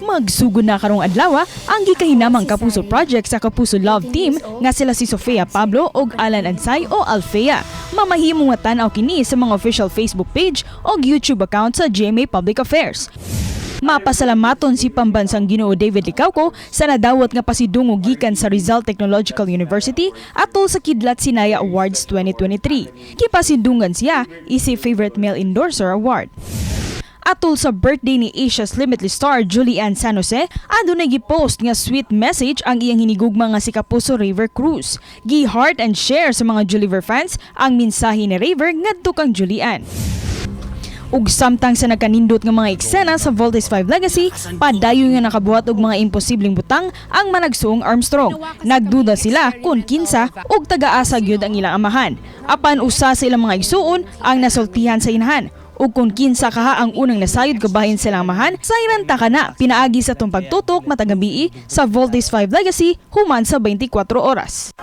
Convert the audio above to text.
Magsugod na karong adlaw ang gikahinamang Kapuso Project sa Kapuso Love Team nga sila si Sofia Pablo ug Alan Ansay o Alfea. Mamahimong nga tan-aw kini sa mga official Facebook page o YouTube account sa GMA Public Affairs. Mapasalamaton si pambansang Ginoo David Licauco sa nadawat nga pasidungog gikan sa Rizal Technological University atol sa Kidlat Sinaya Awards 2023. Gipasidungan siya isip Favorite Male Endorser Award. Atol sa birthday ni Asia's Limitless star Julie Anne San Jose, adunay gipost nga sweet message ang iyang hinigugma nga si Kapuso Rayver Cruz. Gi-heart and share sa mga Juliver fans ang mensahe ni Rayver ngadto kang Julie Anne. Ug samtang sa nagkanindot nga mga eksena sa Voltes 5 Legacy, padayon nga nakabuhat og mga imposibleng butang ang managsuong Armstrong. Nagduda sila kung kinsa ug tagaasa gyud ang ilang amahan. Apan usa sa ilang mga igsuon ang nasultihan sa inahan. Ug kung kinsa kaha ang unang nasayod kabahin sa ilang amahan, sayran ta kana pinaagi sa atong pagtutok matag gabii sa Voltes 5 Legacy human sa 24 oras.